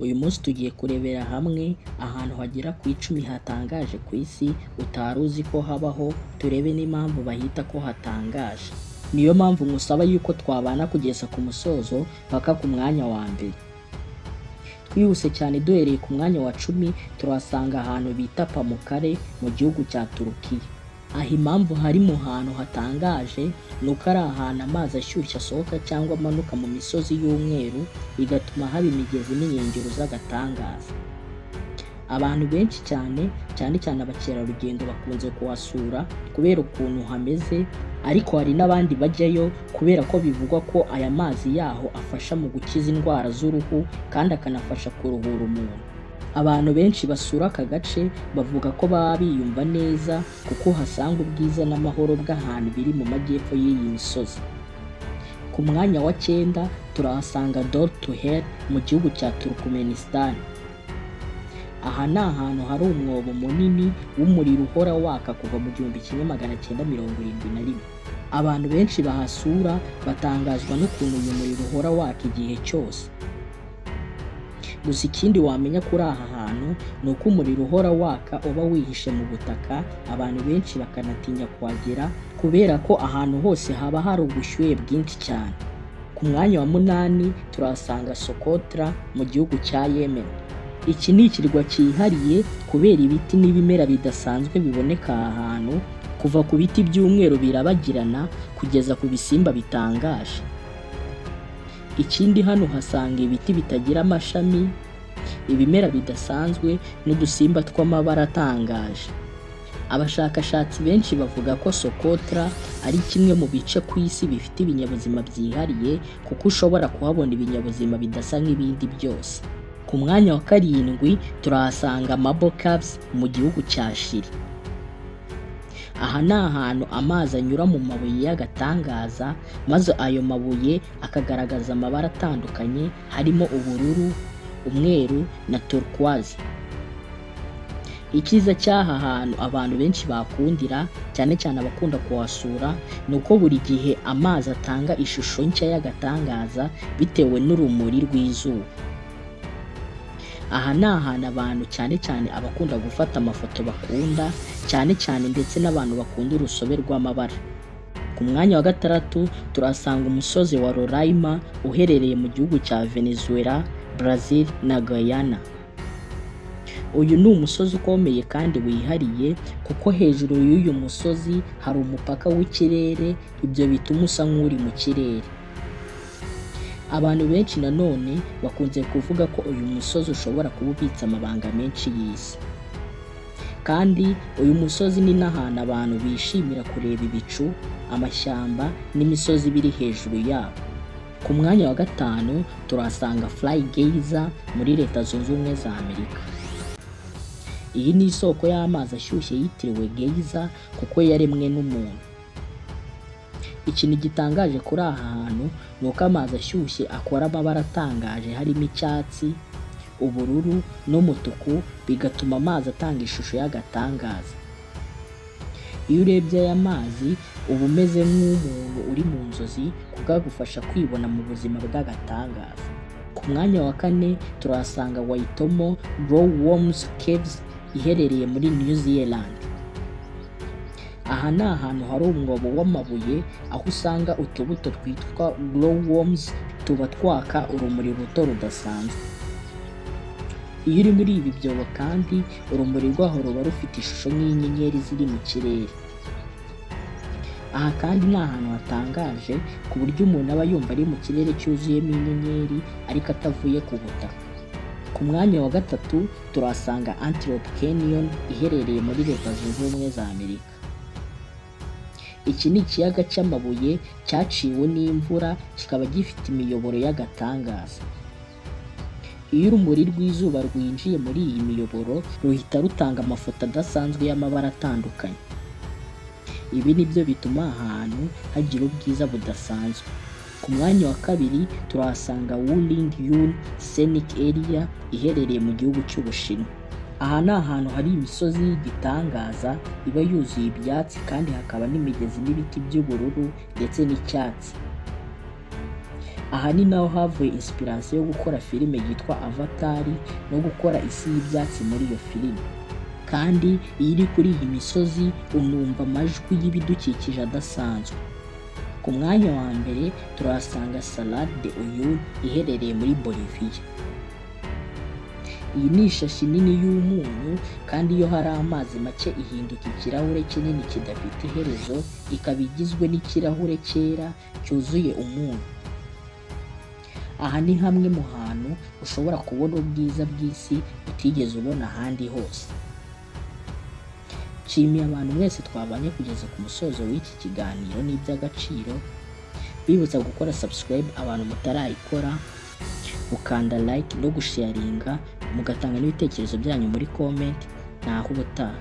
Uyu munsi tugiye kurebera hamwe ahantu hagera ku 10 hatangaje ku isi utari uzi ko habaho, turebe n'impamvu bahita ko hatangaje. Niyo mpamvu nkusaba yuko twabana kugeza ku musozo, paka ku mwanya wa mbere. Twihuse cyane, duhereye ku mwanya wa 10, turahasanga ahantu bita Pamukkale mu gihugu cya Turukiya. Aha impamvu hari mu hantu hatangaje ni uko ari ahantu amazi ashyushye asohoka cyangwa amanuka mu misozi y'umweru, bigatuma haba imigezi n'inkengero z'agatangaza. Abantu benshi cyane, cyane cyane abakerarugendo, bakunze kuhasura kubera ukuntu hameze, ariko hari n'abandi bajyayo kubera ko bivugwa ko aya mazi yaho afasha mu gukiza indwara z'uruhu kandi akanafasha kuruhura umuntu. Abantu benshi basura aka gace bavuga ko baba biyumva neza kuko uhasanga ubwiza n'amahoro bw'ahantu biri mu majyepfo y'iyi misozi. Ku mwanya wa 9 turahasanga Door to Hell mu gihugu cya Turkmenistan. Aha ni ahantu hari umwobo munini w'umuriro uhora waka kuva mu 1971. Abantu benshi bahasura batangazwa n'ukuntu uyu muriro uhora waka igihe cyose. Gusa ikindi wamenya kuri aha hantu ni uko umuriro uhora waka uba wihishe mu butaka, abantu benshi bakanatinya kuhagera kubera ko ahantu hose haba hari ubushyuhe bwinshi cyane. Ku mwanya wa 8 turahasanga Socotra mu gihugu cya Yemen. Iki ni ikirwa cyihariye kubera ibiti n'ibimera bidasanzwe biboneka aha hantu, kuva ku biti by'umweru birabagirana kugeza ku bisimba bitangaje. Ikindi, hano uhasanga ibiti bitagira amashami, ibimera bidasanzwe n'udusimba tw'amabara atangaje. Abashakashatsi benshi bavuga ko Socotra ari kimwe mu bice ku isi bifite ibinyabuzima byihariye, kuko ushobora kuhabona ibinyabuzima bidasa nk'ibindi byose. Ku mwanya wa 7 turahasanga Marble Caves mu gihugu cya Chili. Aha ni ahantu amazi anyura mu mabuye y'agatangaza, maze ayo mabuye akagaragaza amabara atandukanye harimo ubururu, umweru na turquoise. Icyiza cy'aha hantu abantu benshi bakundira, cyane cyane abakunda kuhasura, ni uko buri gihe amazi atanga ishusho nshya y'agatangaza bitewe n'urumuri rw'izuba. Aha ni ahantu abantu, cyane cyane abakunda gufata amafoto, bakunda cyane cyane, ndetse n'abantu bakunda urusobe rw'amabara. Ku mwanya wa 6 turahasanga umusozi wa Roraima uherereye mu gihugu cya Venezuela, Brazil na Guyana. Uyu ni umusozi ukomeye kandi wihariye kuko hejuru y'uyu musozi hari umupaka w'ikirere, ibyo bituma usa nk'uri mu kirere. Abantu benshi nanone bakunze kuvuga ko uyu musozi ushobora kuba ubitse amabanga menshi y'isi. Kandi uyu musozi ni n'ahantu abantu bishimira kureba ibicu, amashyamba n'imisozi biri hejuru yabo. Ku mwanya wa 5 turahasanga Fly Geyser muri Leta Zunze Ubumwe za Amerika. Iyi ni isoko y'amazi ashyushye yitiriwe geyser kuko yaremwe n'umuntu. Ikintu gitangaje kuri aha hantu ni uko amazi ashyushye akora amabara atangaje harimo icyatsi, ubururu n'umutuku, bigatuma amazi atanga ishusho y'agatangaza. Iyo urebye aya mazi uba umeze nk'umuntu uri mu nzozi kuko agufasha kwibona mu buzima bw'agatangaza. Ku mwanya wa 4 turahasanga Waitomo Glowworms Caves iherereye muri New Zealand. Aha ni ahantu hari umwobo w'amabuye, aho usanga utubuto twitwa glowworms tuba twaka urumuri ruto rudasanzwe. Iyo uri muri ibi byobo kandi, urumuri rwaho ruba rufite ishusho nk'iy'inyenyeri ziri mu kirere. Aha kandi ni ahantu hatangaje ku buryo umuntu aba yumva ari mu kirere cyuzuyemo inyenyeri ariko atavuye ku butaka. Ku mwanya wa 3 turahasanga Antelope Canyon iherereye muri Leta Zunze Ubumwe za Amerika. Iki ni ikiyaga cy'amabuye cyaciwe n'imvura, kikaba gifite imiyoboro y'agatangaza. Iyo urumuri rw'izuba rwinjiye muri iyi miyoboro, ruhita rutanga amafoto adasanzwe y'amabara atandukanye. Ibi ni byo bituma aha hantu hagira ubwiza budasanzwe. Ku mwanya wa 2 turahasanga Wulingyuan Scenic Area iherereye mu gihugu cy'Ubushinwa. Aha ni ahantu hari imisozi y'igitangaza iba yuzuye ibyatsi, kandi hakaba n'imigezi n'ibiti by'ubururu ndetse n'icyatsi. Aha ni naho havuye inspiration yo gukora filime yitwa Avatar no gukora isi y'ibyatsi muri iyo filime. Kandi iyo uri kuri iyi misozi, unumva amajwi y'ibidukikije adasanzwe. Ku mwanya wa mbere turahasanga Salar de Uyuni iherereye muri Bolivia. Iyi ni ishashi nini y'umunyu, kandi iyo hari amazi make ihinduka ikirahure kinini kidafite iherezo, ikaba igizwe n'ikirahure cyera cyuzuye umunyu. Aha ni hamwe mu hantu ushobora kubona ubwiza bw'isi utigeze ubona ahandi hose. Nshimiye abantu mwese twabanye kugeza ku musozo w'iki kiganiro. Ni iby'agaciro. Bibutsa gukora subscribe abantu mutarayikora, gukanda like no gusharinga, mugatanga n'ibitekerezo byanyu muri comment. Naho ubutaha.